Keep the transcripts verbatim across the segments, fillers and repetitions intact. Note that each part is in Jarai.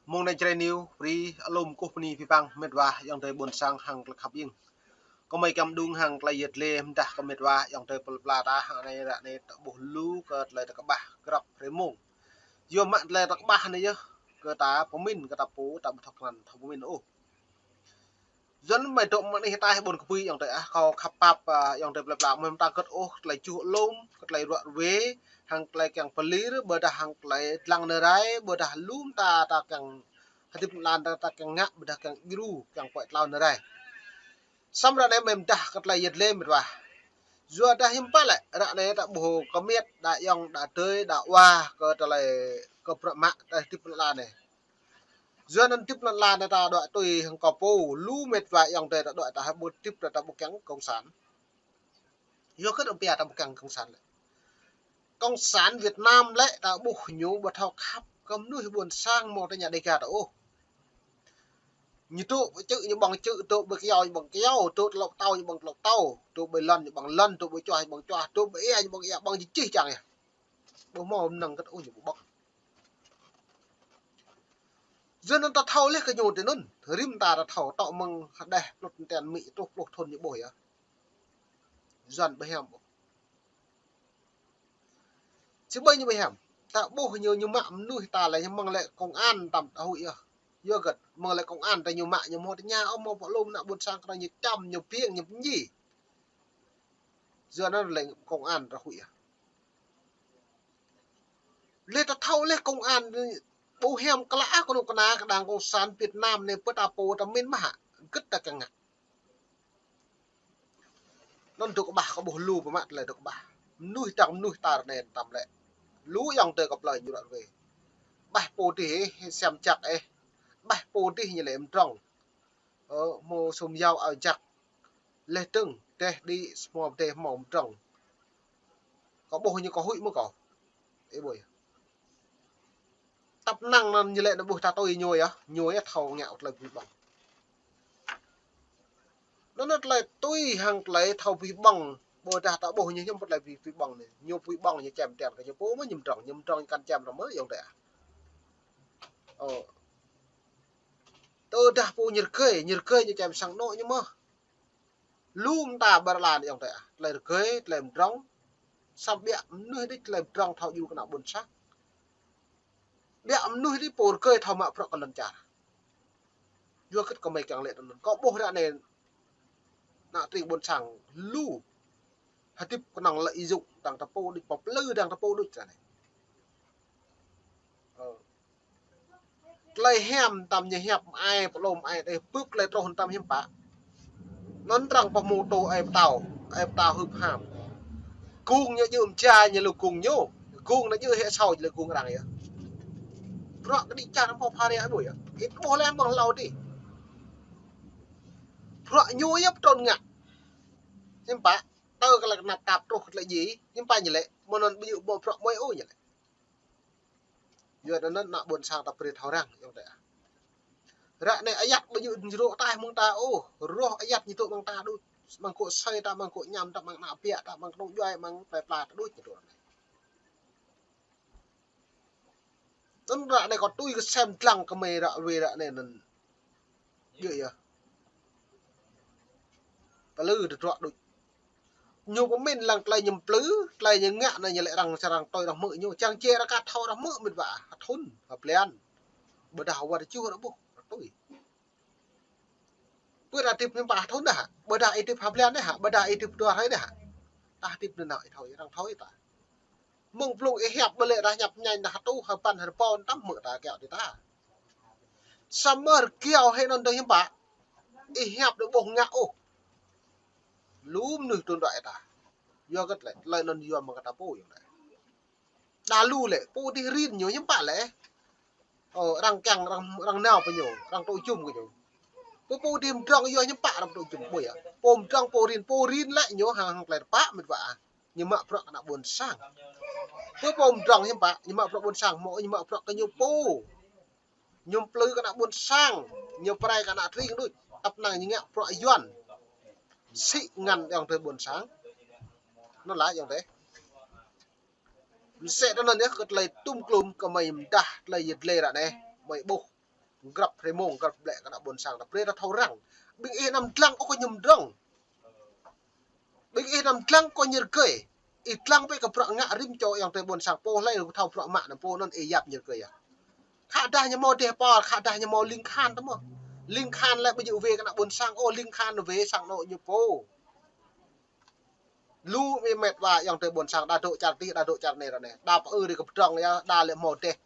Mơ̆ng anai Jrai News, brơi alum kơkuh bơni abih bang mĕt wa ayŏng adơi ƀôn sang hăng tơlơi khăp ing. Kơmơi kiăng mơđung hăng tơlơi yet lĕ mơdah kơ mĕt wa ayŏng adơi plơi pla ta hăng anai ră anai ta ƀuh lu kơ tơlơi ta kơƀah grăp hrơi mông. Yua mă tơlơi ta kơƀah anai yơh, kơ ta pơmĭn, kơ ta pô, ta ƀu thâo krăn, thâo pơmĭn ôh. Yua anŭn mơi dŏ mơ̆ng anih ataih ƀôn kơpui ayŏng adơi ah, kâo khăp pap, ah, ayŏng adơi plơi pla mơ̆n ta kơt ôh, tơlơi čuh alum, kơ tơlơi ruă rơwe, hăng tơlơi kiăng pơlir, ƀôdah hăng tơlơi lăng nơrai, ƀôdah lu mơta ta kiăng hơdip lăn ta, ta kiăng ngă, ƀôdah kiăng djru, kiăng pơtlao nơrai. Samơ̆ ră anai mơi mơdah kơ tơlơi yet lĕ mĕt wa. Yua dah hiư̆m pă lĕ, ră anai ta ƀuh kơ mĕt, đa ayŏng, đa adơi, đa wa, kơ tơlơi kơ bruă mă, ta hơdip lăn anai. Yua anŭn hơdip lăn anai ta dŏ tui hăng kơ pô, lu mĕt wa ayŏng adơi ta dŏ ta ƀu hơdip ta ƀu kiăng cộng sản. Yua kơ dŏ pia ta ƀu kiăng cộng sản lĕ. Cộng sản Việt Nam lĕ ta ƀuh ñu ƀu thâo khăp kơ mơnuih ƀôn sang mơ̆ ta ña Đêga ta ôh. Ñu tŭ ƀơi čư̆ ñu ƀơ̆ng čư̆, tŭ ƀơi kyâo ñu ƀơ̆ng kyâo, tŭ tơlŏk tâo ñu ƀơ̆ng tơlŏk tâo, tŭ ƀơi lŏn ñu ƀơ̆ng lŏn, tŭ ƀơi čuah ñu ƀơ̆ng čuah, tŭ ƀơi ia ñu ƀơ̆ng ia, ƀơ̆ng čih čih čang yơh. Ƀu hmâo mơnăng kơ ta ôh ñu ƀu ƀơ̆ng. Yua anŭn ta thâo lĕ kơ ñu tui anŭn, rĭm ta ta thâo, tŏ mơ̆ng hơđeh plut ten mĭ truh pluh thŭn ñu ƀuh yơh. Yua anŭn ƀu hiam ƀuh. Či ƀơi ñu ƀu hiam. Ta ƀuh ñu, ñu mă mơnuih ta lĕ ñu mơ̆ng lĕ công an tam ta huĭ yơh. Yua hơget, mơ̆ng lĕ công an ta ñu mă ñu hmâo tơña ôh, hmâo pơalum ană ƀôn sang kơ ñu čăm, ñu piêng, ñu pơñi. Yua anŭn lĕ công an ta huĭ yơh. Lĕ ta thâo lĕ công an ƀu hiam klă kơnuk kơna kơ đảng cộng sản Việt Nam anai pơ ta pô ta mĭn mơ̆ hă. Hơget ta kiăng ngă. Anŭn dŏ kơƀah kơ ƀuh lu pơmă tơlơi dŏ kơƀah. Mơnuih tang mơnuih ta ră anai tam lĕ. Lu ayŏng adơi kơ plơi ñu ră ruai. Ƀah pô dih ih, sem jak ih. Ƀah pô dih ñu lĕ mdrŏng. Ơ, hmâo sum yao ao jak. Leh dơ̆ng, dêh đĭ, hmâo dêh hmâo mdrŏng. Kơ ƀuh ñu kơ huĭ mơ̆ kâo. Ih ƀuh yơh. Tăp năng anŭn ñu lĕ anŭn ƀuh ta tui ñu yơh, ñu yơh thâo ngă tơlơi abih bang. Anŭn tơlơi tui hăng tơlơi thâo abih bang, ƀôdah ta ƀuh ñu hiư̆m pă tơlơi abih, abih bang anai. Ñu abih bang ñu čem ten kơ ñu pô mơ̆ ñu mdrŏng, ñu mdrŏng ñu kăn čem ră mơ̆ ayŏng adơi ah. Ơ. Tơdah pô ñu rơgơi, ñu rơgơi ñu čem sang anŏ ñu mơ̆. Lu mơta ƀơi lăn ayŏng adơi ah, tơlơi rơgơi, tơlơi mdrŏng. Samơ̆ ƀiă mơnuih đôč tơlơi mdrŏng thâo djru kơ ană ƀôn sang. Ƀiă mơnuih đôč pô rơgơi thâo mă bruă kơ lŏn čar. Yua hơget kơmơi kiăng lĕ tui anŭn. Kâo ƀuh ră anai ană tring ƀôn sang lu. Hơdip kơnơ̆ng lợi dụng dăng ta pô đôč, pơplư dăng ta pô đôč ră anai. Ơ. Tơlơi hiam tam ñu hiăp ai, pơlom ai, đe bưp tơlơi truh tam hiư̆m pă. Anŭn arăng pơhmutu ai pơtao, ai pơtao hưp ham. Gung ñu jư̆ mơja ñu lu gung ñu. Gung ñu jư̆ hĕ asâo ñu lu gung arăng yơh. Bruă kơđi čar pô phara ƀu yơh. Ih ƀuh leh mơ̆ng hlâo dih. Bruă ñu yơh pơtrun ngă. Hiư̆m pă, tơ kơ lĕ kơnăp tap truh kơ tơlơi djai, hiư̆m pă ñu lĕ, mơ̆n anŭn ƀu djơ̆ ƀu bruă mơi ôh ñu lĕ. Yua anŭn ană ƀôn sang ta brơi thâo răng, ayŏng adơi ah. Ră anai ayăt ƀu djơ̆ ñu rŏ ataih mơ̆ng ta ôh, rŏh ayăt ñu dŏ mơ̆ng ta đôč, mơ̆ng kŏ asơi ta, mơ̆ng kŏ añăm ta, mơ̆ng ană ƀiă ta, mơ̆ng kơnung djuai, mơ̆ng plơi pla ta đôč ñu dŏ ră anai. Anŭn ră anai kâo tui kơ sem dlăng kơmơi ră ruai ră anai anŭn. Djơ̆ yơh. Plư tơdruă đôč. Ñu pơmĭn lăng tơlơi ñu plư, tơlơi ñu ngă anai ñu lĕ arăng, arăng tui arăng hmư̆ ñu. Čang čê arăng ka thâo arăng hmư̆ mĕt wa. Ha thŭn, ha blan. Ƀôdah ha wơ̆t čuh arăng ƀuh, arăng tui. Pơ ta hơdip anai pă ha thŭn đah hă? Ƀôdah ih hơdip ha blan đah hă? Ƀôdah ih hơdip dua hrơi đah hă? Ta hơdip anŭn nao ih thâo, arăng thâo ih ta. Mơ̆ng blung ih hiăp ƀơi lĕ rah ñăp ñai đah tu, ha păn ha rơbâo tam hmư̆ ta kiaŏ tui ta. Samơ̆ rơkiaŏ hĕ anŭn dơ̆ng hiư̆m pă. Ih hiăp đôč ƀuh ngă ôh. Lu mơnuih tơdruă ih ta. Yua hơget lĕ, tơlơi anŭn yua mơ̆ng kơ ta pô yơh lĕ. Đa lu lĕ, pô dih rin ñu hiư̆m pă lĕ. Ơ, arăng kiăng, arăng, arăng nao pơ ñu, arăng tŭ jum kơ ñu. Pô, pô dih mdrŏng yua hiư̆m pă arăng tŭ jum ƀu yơh. Pô mdrŏng, pô rin, pô rin lĕ ñu hăng, hăng tơlơi tơpă mĕt wa ah. Ñu mă bruă kơ ană ƀôn sang. Pô, pô mdrŏng hiư̆m pă, ñu mă bruă ƀôn sang, hmâo ñu mă bruă kơ ñu pô. Ñu plư kơ ană ƀôn sang, ñu pơrai kơ ană tring đôč. Tăp năng ñu ngă bruă Yuan. Sĭ ngăn ayŏng adơi ƀôn sang. Anŭn lah ayŏng adơi. Mơsĕ tui anŭn yơh kơ tơlơi tum klum kơmơi mơdah tơlơi yet lĕ ră anai, mơi ƀuh. Grăp hrơi mông, grăp ƀlĕ kơ ană ƀôn sang ta brơi ta thâo răng. Ƀing ih anăm dlăng ôh kơ ñu mdrŏng. Ƀing ih anăm dlăng kơ ñu rơgơi. Ih dlăng bĕ kơ bruă ngă rĭm čô ayŏng adơi ƀôn sang pô hlơi thâo bruă mă anŭn pô anŭn ih yap ñu rơgơi yơh. Khă dah ñu hmâo dêh pôl, khă dah ñu hmâo ling khan tơ mơ̆. Ling khan lĕ ƀu djơ̆ wê kơ ană ƀôn sang ôh, ling khan wê sang anŏ ñu pô. Lu mĕt wa ayŏng adơi ƀôn sang đa dŏ čar tih, đa dŏ čar anai ră anai. Đa pơ-ư ri kơ pơdrŏng yơh, đa lĕ hmâo dêh.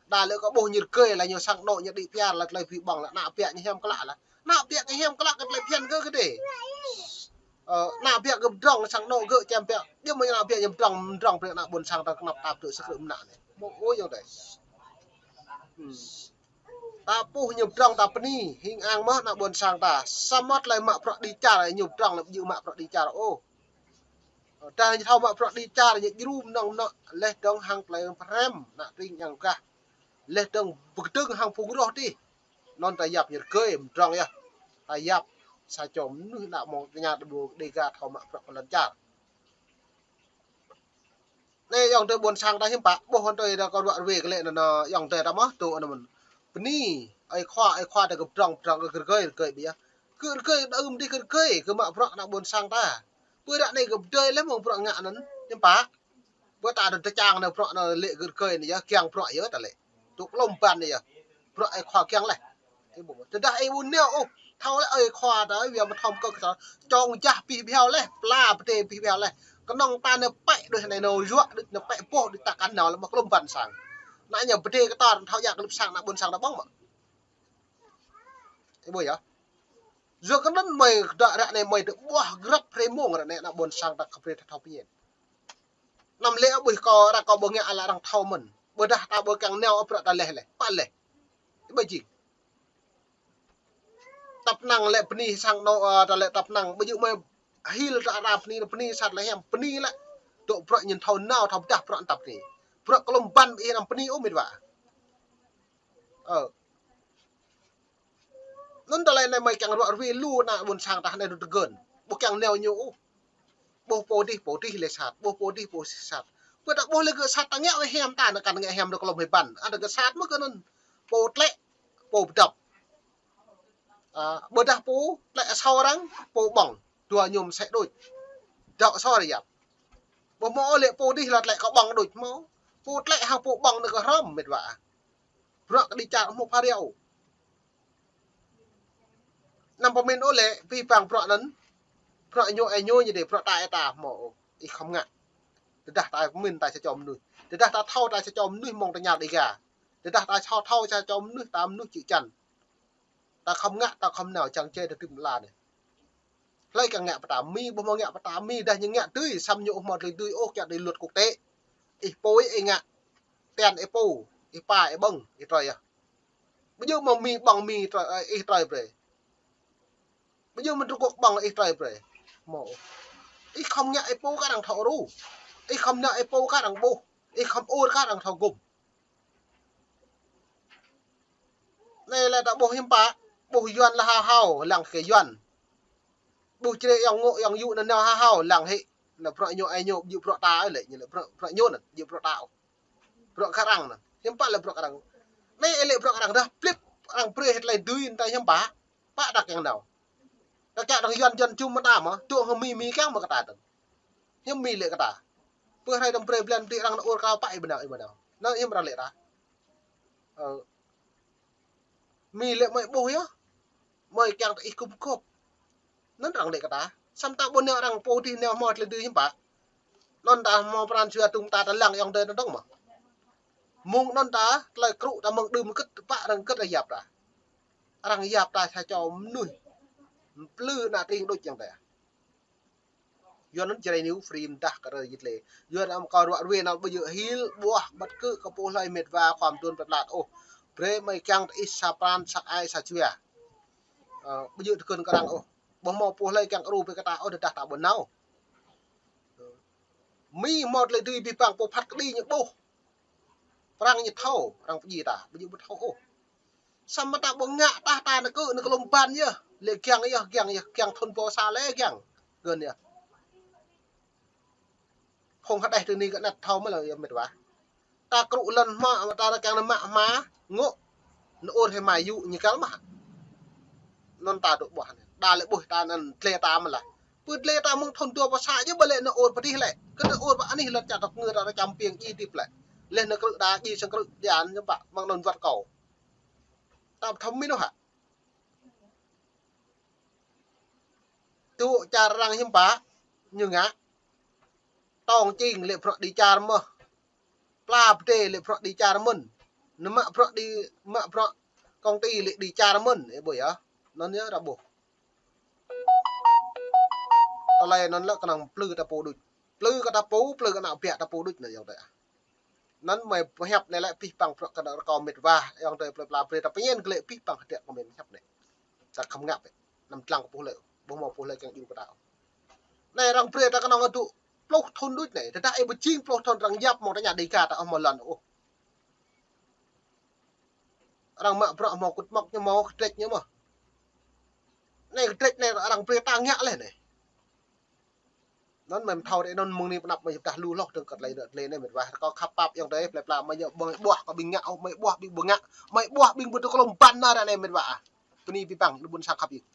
Đa lĕ kơ ƀuh ñu rơgơi lĕ ñu sang anŏ ñu đĭ phiar lĕ tơlơi phi ƀơ̆ng lĕ ană biă ñu hiam klă lĕ. Ană biă ñu hiam klă kơ tơlơi phiăn gơ̆ kơ dêh. Ơ, ană biă gơ̆ pơdrŏng sang anŏ gơ̆ čem biă. Djơ̆ mơ̆ ană biă ñu pơdrŏng, pơdrŏng brơi ană ƀôn sang ta kơnăp tap tŭ sơkrư̆ mơnă anai. Mơ̆ ôh ayŏng adơi. Hmm. Ta puh ñu pơdrŏng ta bơni, hing ang mơ̆ ană ƀôn sang ta. Samơ̆ tơlơi mă bruă đĭ čar ñu pơdrŏng lĕ ƀu djơ̆ mă bruă đĭ čar ôh. Dah ñu thâo mă bruă đĭ čar ñu djru mơnơ̆ng mơnă laih dơ̆ng hăng tơlơi pơhrăm ană tring yang gah. Laih dơ̆ng pơkơdơ̆ng hăng phung roh tih. Anŭn ta yap ñu rơgơi mơdrŏng yơh. Ta yap sa čô mơnuih ană mơ̆ng tơña đơ ƀu Dêga thâo mă bruă pơlŏn čar. Anai ayŏng adơi ƀôn sang ta hiư̆m pă, ƀuh hơnơ̆ng tui ta kơ ruă rơwe kơ lĕ anŭn, ayŏng adơi ta mơ̆, tŭ anŭn mơ̆n. Bơni, ơi khua, ơi khua ta kơ pơdrŏng, pơdrŏng kơ rơgơi, rơgơi ƀiă. Kơ rơgơi đơ̆m dih kơ rơgơi, kơ mă bruă ană ƀôn sang ta. Pơ ră anai kơ pơdơi lĕ mơ̆ng bruă ngă anŭn, hiư̆m pă. Pơ ta anŭn tơčang anŭn bruă anŭn lĕ kơ rơgơi anŭn yơh, kiăng bruă yơh ta lĕ. Tŭ klŏm ƀăn anŭn yơh. Bruă ơi khua kiăng laih. Tơdah ih ƀu nao ôh, thâo lĕ ơi khua ta, wia mă thâo kơ kơ čong jah pih biao laih, pla pơdê pih biao laih. Kơnơ̆ng ta nao pĕ đôč anai nao yuă đôč, nao pĕ boh đôč ta kăn nao lĕ mă klŏm ƀăn sang. Ană ñu pơdê kơ ta thâo jak kơ lŭp sang ană ƀôn sang ta ƀơ̆ng mơ̆. Ih ƀuh yơh. Yua kơ anŭn mơi dŏ ră anai mơi dŏ ƀuh grăp hrơi mông ră anai ană ƀôn sang ta kơ brơi ta thâo pơñen. Anăm lĕ ƀuh kơ arăng kơ ƀu ngă lĕ arăng thâo mơ̆n. Ƀôdah ta ƀu kiăng nao ôh bruă ta laih laih. Pă laih. Ih ƀuh jing. Tăp năng lĕ bơni sang anŏ, ơ, ta lĕ tăp năng. Ƀu djơ̆ mơi hil ta arăng bơni, bơni sat lĕ hiam. Bơni lĕ. Dŏ bruă ñu thâo nao, thâo pơdah bruă tăp bơni. Bruă klŏm ƀăn ih anăm bơni ôh mĕt wa. Ơ. Anŭn tơlơi anai mơi kiăng ruă rơwe lu ană ƀôn sang ta anai dŏ tơgơ̆n. Ƀu kiăng nao ñu ôh. Ƀuh pô dih, pô dih lĕ sat. Ƀuh pô dih, pô dih sat. Pơ ta ƀuh lĕ gơ̆ sat ta ngă wai hiam ta, anŭn kăn ngă hiam dŏ klŏm hơbăn. Anŭn gơ̆ sat mơ̆ gơ̆ anŭn. Pô tlĕ, pô pơdŏp. A, ƀôdah pô tlĕ asâo arăng, pô ƀơ̆ng. Dua ñu mơsĕ đôč. Dŏ asâo rơyap. Ƀuh mơ̆ lĕ pô dih lă tlĕ kơ ƀơ̆ng đôč mơ̆. Pô tlĕ hăng pô ƀơ̆ng anŭn kơ hrŏm mĕt wa. Bruă kơ đĭ čar hmâo pha riau. Anăm pơmĭn ôh lĕ, pih pang bruă anŭn. Bruă ñu ơi ñu ñu dêh, bruă ta ơi ta hmâo ôh. Ih khŏm ngă. Tơdah ta pơmĭn ta sa čô mơnuih. Tơdah ta thâo ta sa čô mơnuih mơ̆ng tơña Dêga. Tơdah ta thâo thâo sa čô mơnuih ta mơnuih čư̆ čan. Ta khŏm ngă, ta khŏm nao čang čê ta tưm la anai. Hlơi kiăng ngă pơtă Mi, ƀuh mơ̆ ngă pơtă Mi, dah ñu ngă tui, samơ̆ ñu ƀu hmâo tơlơi tui ôh, kiăng tui luật quốc tế. Ih pô ih ngă, tian ih pô, ih pa ih ƀơ̆ng, ih trơi yơh. Ƀu djơ̆ mơ̆ Mi ƀơ̆ng Mi trơi, ơ, ih trơi brơi. Ƀu djơ̆ mơ̆ Trung Quốc ƀơ̆ng ih trơi brơi. Mơ̆. Ih khŏm ngă ih pô kơ arăng thâo ru. Ih khŏm ngă ih pô kơ arăng ƀuh. Ih khŏm ur kơ arăng thâo gum. Anai lĕ ta ƀuh hiư̆m pă, ƀuh Yuan lĕ hao hao, lăng kơ Yuan. Ƀuh črê ayŏng ngŏ, ayŏng yŭ anŭn nao hao hao, lăng hĭ. Anŭn bruă ñu ơi ñu, ƀu djơ̆ bruă ta ôh lĕ, ñu lĕ bruă, bruă ñu anŭn, ƀu djơ̆ bruă ta ôh. Bruă kơ arăng anŭn, hiư̆m pă lĕ bruă kơ arăng. Anai lĕ bruă kơ arăng dah plip, arăng brơi hĭ tơlơi dưi anŭn ta hiư̆m pă, pă dah kiăng nao. Dah kiăng arăng Yuan Yuan jum mơ̆ ta mơ̆, dŏ hăng Mi Mi kiăng mơ̆ kơ ta tơ̆n. Hiư̆m Mi lĕ kơ ta. Pơ hrơi dăm brơi blan dih arăng nao ur kơ pă ih ƀu nao, ih ƀu nao. Anŭn hiư̆m arăng lĕ ta. Ơ. Mi lĕ mơi ƀuh yơh. Mơi kiăng ta ih kŭm kŏp. Anŭn arăng lĕ kơ ta. Samơ̆ ta ƀu nao arăng pô dih nao hmâo tơlơi dưi hiư̆m pă. Anŭn ta hmâo pran jua tŭm ta ta lăng ayŏng adơi anŭn dơ̆ng mơ̆. Mơ̆ng anŭn ta tơlơi krŭ ta mơ̆ng đưm kơ̆t pă arăng kơ̆t arăng yap ta. Arăng yap ta sa čô mơnuih. Plư ană tring đôč ayŏng adơi. Yua anŭn Jrai News free mơdah kơ rơ jit lĕ. Yua anŭn kơ ruă rơwe anŭn ƀu djơ̆ hil ƀuah ƀăt kơ kơ pô hlơi mĕt wa khua mơtuôn pơtlat ôh. Brơi mơi kiăng ta ih sa pran sa ai sa jua. Ơ, ƀu djơ̆ tơkơn kơ arăng ôh. Ƀu hmâo pô hlơi kiăng ru brơi kơ ta ôh, tơdah ta ƀu nao. Mi hmâo tơlơi dưi pih pang pô phat kơđi ñu ƀuh. Prăng ñu thâo, arăng pơdjai ta, ƀu djơ̆ ƀu thâo ôh. Samơ̆ ta ƀu ngă tah ta nao kơ, nao kơ lŏm ƀăn yơh. Lĕ giăng yơh, giăng yơh, giăng thun pô sa lĕ giăng. Gơ̆n yơh. Phung hơđeh tơ ni kơ anăt thâo mơ̆ lĕ yơh mĕt wa. Ta krŭ lŏn hmua, ta nao kiăng nao mă hma, ngŏ. Nao ur hĭ mai yŭ ñu kăl mơ̆. Anŭn ta dŏ ƀuh anai. Đa lĕ ƀuh ta anŭn tlĕ ta mơ̆ lah. Pơ tlĕ ta mơ̆ng thŭn dua pơ sa yơh ƀă lĕ nao ur pơ dih lĕ. Kơ nao ur pơ anih lŏn čar tŏk ngơ ta rơčăm piêng ji tip lĕ. Lĕ nao krư̆ đa ji sang krư̆ jan ñu ƀă mơ̆ng anŭn wăt kâo. Ta thâo mĭn ôh hă. Tŭ čar arăng hiư̆m pă, ñu ngă. Tong čing lĕ bruă đi čar mơ̆n. Pla pơdê lĕ bruă đi čar mơ̆n. Nao mă bruă đi, mă bruă công ty lĕ đi čar mơ̆n. Ơ ƀuh yơh. Anŭn yơh ră ƀuh. Tơlơi anŭn lĕ kơnơ̆ng plư ta pô đôč. Plư kơ ta pô, plư kơ ană ƀiă ta pô đôč anai ayŏng adơi. Anŭn mơi pơhiăp anai lĕ pih păng bruă kơ ană rơkâo mĕt wa, ayŏng adơi plơi pla brơi ta pơñen glaĭ pih păng hơdră kơ mơi hiăp anai. Ta khŏm ngă bĕ. Anăm lăng kơ ƀuh lĕ, ƀuh mơ̆ ƀuh lĕ kiăng djru kơ ta. Anai arăng brơi ta kơnơ̆ng adŭ pluh thŭn đôč anai, tơdah ih pơjing pluh thŭn arăng yap mơ̆ng ta ña Dega ta ôh mơ̆ lŏn ôh. Arăng mă bruă mơ̆ kŭt mŏk ñu mơ̆ kơdrĕč ñu mơ̆. Anai kơdrĕč anai arăng brơi ta ngă leh anai. Anŭn mơi thâo rĕ anŭn mơ̆ng anai pơ anăp mơi yơh dah lu hloh dơ̆ng kơ tơlơi dŏ tơlơi anai mĕt wa. Rơkâo khăp pap ayŏng adơi plơi pla mơi yơh ƀơ̆ng ƀuah kơ ƀing ngă ôh, mơi ƀuah ƀing ƀu ngă, mơi ƀuah ƀing ƀu tŭ klŏm ƀăn nao ră anai mĕt wa ah. Bơni abih bang lu ƀôn sang khăp yơh.